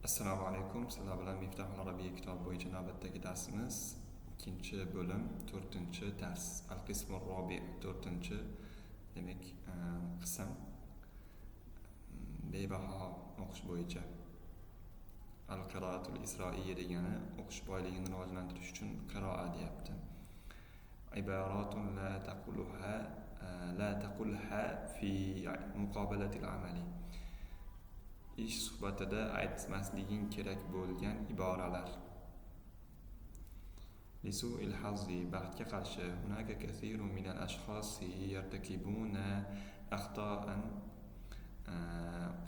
Assalomu alaykum. Sizlar bilan Miftahul Arabiy kitobi bo'yicha navbatdagi darsimiz, ikkinchi bo'lim, to'rtinchi dars. Al-qismu robi, to'rtinchi, demak, qism, bebaho o'qish bo'yicha. Al-qiroatul isroiya degani o'qish boyligini rivojlantirish uchun qiroa deyapti. Ibaratun la taquluha la taqulha fi muqobalatil amali. Ish suhbatida aytmasliging kerak bo'lgan iboralar. Lisu'il hazzi, baxtga qarshi, hunaka kasirun minal ashxosi yartakibuna axtoan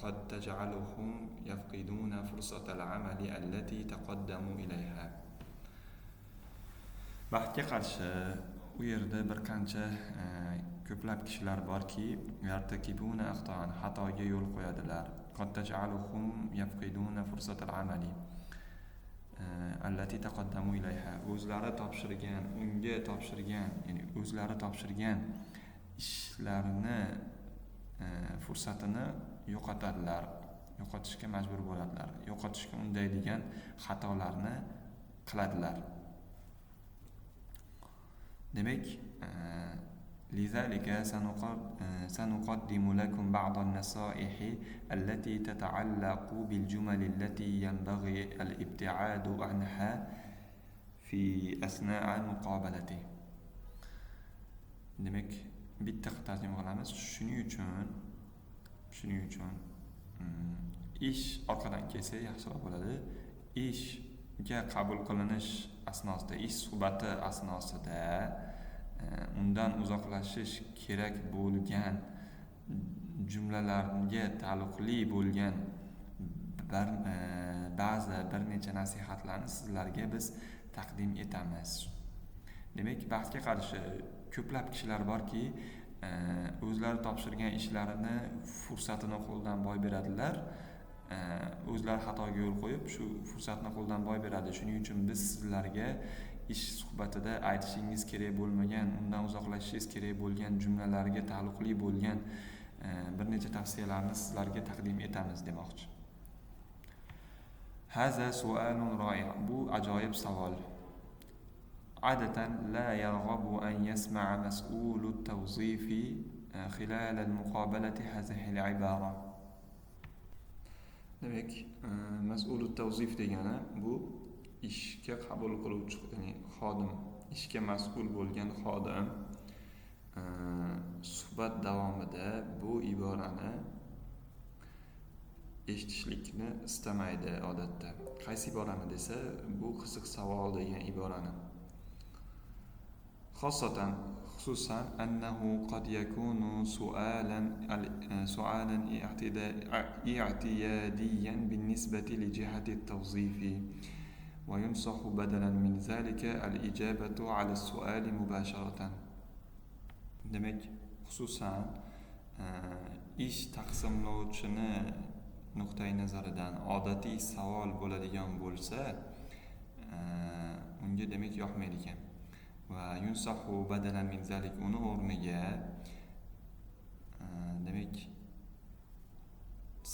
qad taj'aluhum yafqiduna fursatal amali allati taqaddamu ilayha. Baxtga qarshi, u yerda bir qancha, ko'plab kishilar borki, yartakibuna axtoan, xatoga yo'l qo'yadilar. Qad taj'aluhum yafqiduna fursatal amali allati taqaddamu ilayha. O'zlari topshirgan, unga topshirgan, ya'ni o'zlari topshirgan ishlarini fursatini yo'qotadilar, yo'qotishga majbur bo'ladilar, yo'qotishga undaydigan xatolarni qiladilar. Demak, لذلك سنقدم لكم بعض النصائح التي تتعلق بالجمل التي ينبغي الابتعاد عنها في أثناء مقابلته. Demak, bitta tarjima qilamiz. Shuning uchun ish orqadan kelsa yaxshiroq bo'ladi. Ishga qabul qilinish asnosida, ish suhbati asnosida undan uzoqlashish kerak bo'lgan jumlalarga taalluqli bo'lgan bir ba'zi bir necha nasihatlarni sizlarga biz taqdim etamiz. Demak, baxtga qarshi, ko'plab kishilar borki, o'zlari topshirgan ishlarini fursatini qo'ldan boy beradilar. O'zlari xatoga yo'l qo'yib, shu fursatni qo'ldan boy beradi. Shuning uchun biz sizlarga ish suhbatida aytishingiz kerak bo'lmagan, undan uzoqlashishingiz kerak bo'lgan jumlalarga taalluqli bo'lgan bir necha tavsiyalarni sizlarga taqdim etamiz demoqchi. هذا سؤال رائع. Bu ajoyib savol. عادة لا يرغب أن يسمع مسؤول التوظيف خلال المقابلة هذه العبارة. Demak, mas'ulut tavzif degani bu ishga qabul qiluvchi, ya'ni xodim, ishga mas'ul bo'lgan xodim suhbat davomida bu iborani eshitishlikni istamaydi odatda. Qaysi iborani desa, bu qiziq savol degan iborani. خاصة خصوصا أنه قد يكون سؤالا اعتياديا بالنسبة لجهة التوظيف، وينصح بدلا من ذلك الإجابة على السؤال مباشرة. Demak, xususan ish taqsimlovchini nuqtai nazaridan odatiy savol bo'ladigan bo'lsa, unga, demak, yoqmaydi ekan. Va yunsahu badalan min zalik, uni o'rniga, demak,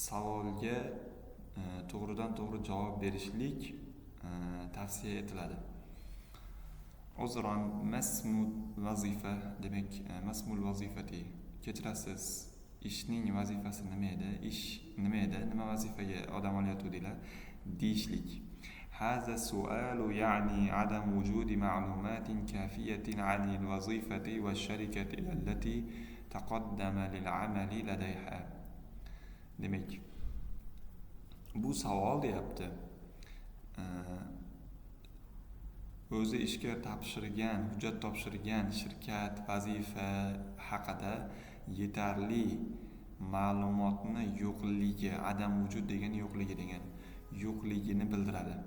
savolga to'g'ridan to'g'ri javob berishlik tavsiya etiladi. عذرا، ما اسم الوظيفة? Demak, ما اسم الوظيفة, kechirasiz, ishning vazifasi nima edi, ish nima edi, nima vazifaga odam olayotgandinglar deyishlik. هذا السؤال يعني عدم وجود معلومات كافية عن الوظيفة والشركة التي تقدم للعمل لديها. Demak, bu savol deyapti, o'zi ishga topshirgan, hujjat topshirgan shirkat, vazifa haqida yetarli ma'lumotni yo'qligi, عدم وجود degani yo'qligi degani, yo'qligini bildiradi.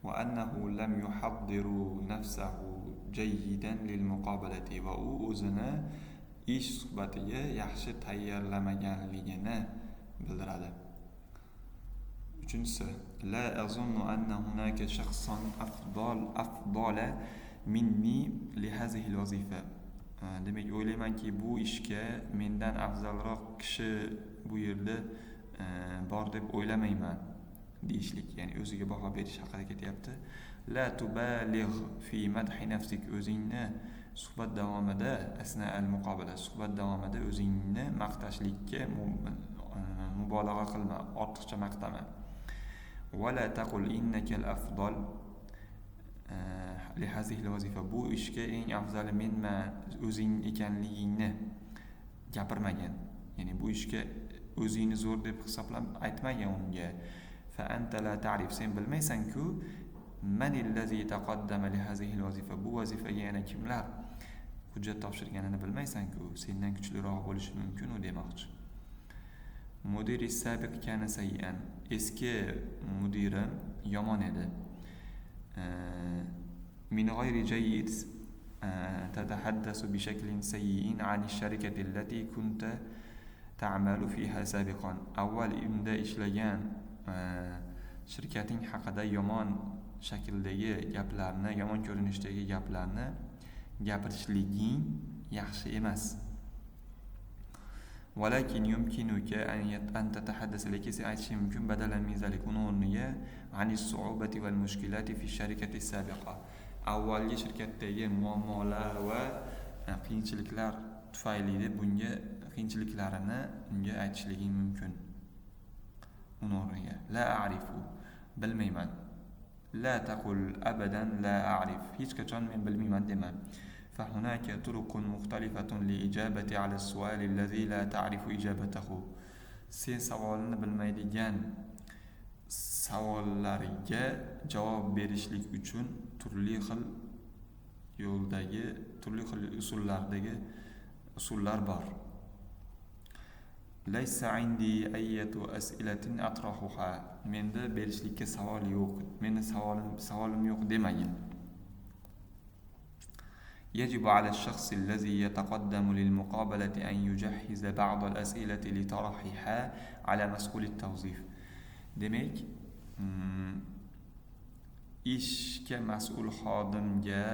وأنه لم يحضر نفسه جيدا للمقابلة, va u o'zini ish suhbatiga yaxshi tayyorlamaganligini bildiradi. Uchinchisi, لا أظن أن هناك شخصا أفضل مني لهذه الوظيفة. Demak, o'ylaymanki, bu ishga mendan afzalroq kishi bu yerda bor deb o'ylamayman. Deyishlik, ya'ni o'ziga baho berish haqida ketyapti. La tubaligh fi madhi nafsik, o'zingni suhbat davomida, asna al muqobala, suhbat davomida o'zingni maqtashlikka mubolag'a qilma, ortiqcha maqtama. Va la taqul innaka al afdal li hazihi al vazifa, bu ishga eng afzali menman, o'zing ekanligingni gapirmagan. Ya'ni bu ishga o'zingni zo'r deb hisoblab aytmagan unga. Fa anta la ta'rif, sen bilmaysan-ku, manillazi taqaddama li hazihi al-vazifa, bu vazifaga yana kimlar hujjat topshirganini bilmaysan-ku, sendan kuchliroq bo'lishi mumkin u demoqchi. Mudiri sabiq kana sayyan, eski mudirim yomon edi. Min g'ayri jayyid tatahaddasu bi shaklin sayyin 'an ash-sharikati allati kunta ta'malu fiha sabiqan. Avval unda ishlagan shirkating haqida yomon shakldagi gaplarni, yomon ko'rinishdagi gaplarni gapirishliging yaxshi emas. Walakin yumkinuka an tatahaddasa, lekin sen aytishing mumkin, badalan min zalik, uni o'rniga, anis su'ubati wal mushkilati fi sharikati sabiqa, avvalgi shirkatdagi muammolar va qiyinchiliklar tufayli deb bunga qiyinchiliklarini unga aytishliging mumkin. Uni o'rniga la a'rifu, bilmayman. La taqul abadan la a'rif, hech qachon men bilmayman dema. فهناك طرق مختلفة لإجابة على السؤال الذي لا تعرف إجابته. Sen savolini bilmaydigan savollarga javob berishlik uchun turli xil yo'ldagi, turli xil usullardagi usullar bor. Laysa indi ayyatu as'ilatin atrahuha. Menda berishlikka savol yo'q. Meni savolim yo'q demagin. يجب على الشخص الذي يتقدم للمقابلة أن يجهز بعض الأسئلة لطرحها على مسؤول التوظيف. Demak, ishga mas'ul xodimga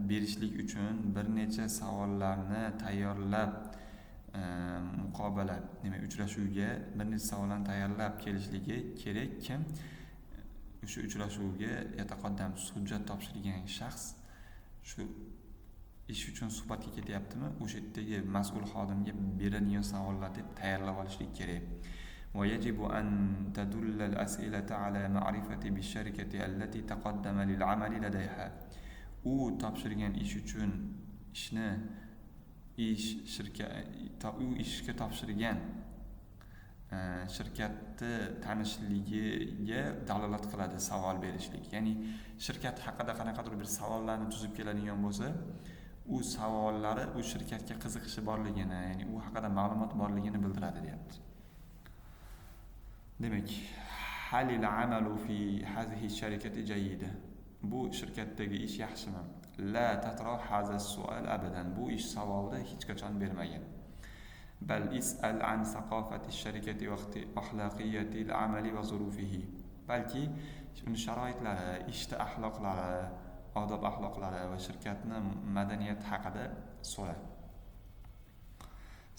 berishlik uchun bir necha savollarni tayyorlab, muqobala, demak uchrashuvga bir necha savollarni tayyorlab kelishligi kerak. Kim o'sha uchrashuvga yataqoddam hujjat topshirgan shaxs shu ish uchun suhbatga ketyaptimi, o'sha yerdagi mas'ul xodimga beradigan savollar deb tayyorlab olishlik kerak. ويجب أن تدل الأسئلة على معرفة بالشركة التي تقدم للعمل لديها. U topshirgan ish uchun ishni ish shirkat u ishga topshirgan shirkatni tanishligiga dalolat qiladi savol berishlik. Ya'ni shirkat haqida qanaqadir bir savollarni tuzib keladigan bo'lsa, u savollari u shirkatga qiziqishi borligini, ya'ni u haqida ma'lumot borligini bildiradi deyapti. Demak, halil amalu fi hazihi sharikati jayyida. Bu shirkatdagi ish yaxshimi? La tatra haza sual abadan. Bu ish savolni hech qachon bermagan. Bal is'al an saqofati sharikati va axloqiyati al-amali va zurufihi. Balki uni sharoitlari, ishda axloqlari, odob axloqlari va shirkatni madaniyati haqida so'ra.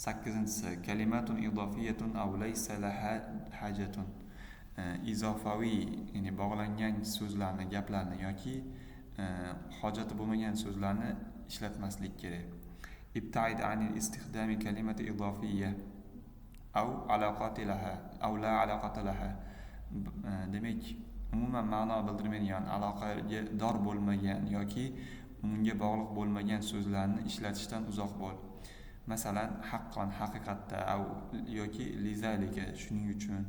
8-inchisi kalimatun idofiyatun aw laysa laha hajatun. Izofaviy, ya'ni bog'langan so'zlarni, gaplarni yoki hojati bo'lmagan so'zlarni ishlatmaslik kerak. Ibtaid anil istixdami kalimati idofiyya aw alaqati laha aw la alaqata laha. Demak, umuman ma'no bildirmaydigan, aloqaga dor bo'lmagan yoki unga bog'liq bo'lmagan so'zlarni ishlatishdan uzoq bo'l. Masalan, haqqon, haqiqatda, aw yoki lizalika, shuning uchun,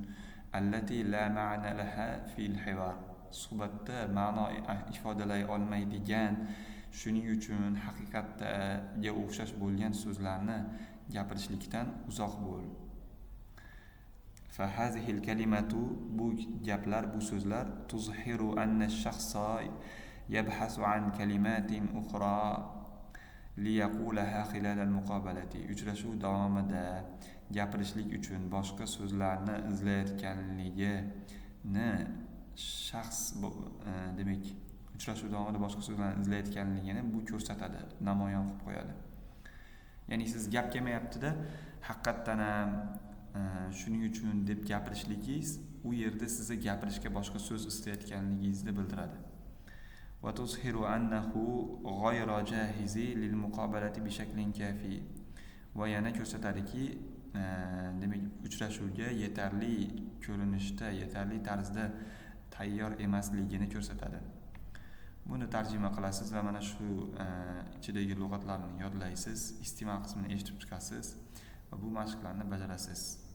allati la ma'na laha fil hivar. Suhbatda ma'no ifodalay olmaydigan, shuning uchun haqiqatga o'xshash bo'lgan so'zlarni gapirishlikdan uzoq bo'l. Fa hazihil kalimatu, bu gaplar, bu so'zlar tuzhiru anna ash-shakhsa yabhasu an kalimatin ukhra liyaqulaha xilal al-muqobalati. Uchrashuv davomida gapirishlik uchun boshqa so'zlarni izlayotganligini shaxs, demak, uchrashuv davomida boshqa so'zlarni izlayotganligini bu ko'rsatadi, namoyon qilib qo'yadi. Ya'ni siz gap kelmayapti-da, haqiqatdan ham shuning uchun deb gapirishligingiz u yerda sizni gapirishga boshqa so'z istayotganligingizni bildiradi. وتظهر أنه غير جاهز للمقابلة بشكل كافي. Va yana ko'rsatadiki, demak, uchrashuvga yetarli ko'rinishda, yetarli tarzda tayyor emasligini ko'rsatadi. Buni tarjima qilasiz va mana shu ichidagi lug'atlarni yodlaysiz, استماع qismini eshitib chiqasiz va bu mashqlarni bajarasiz.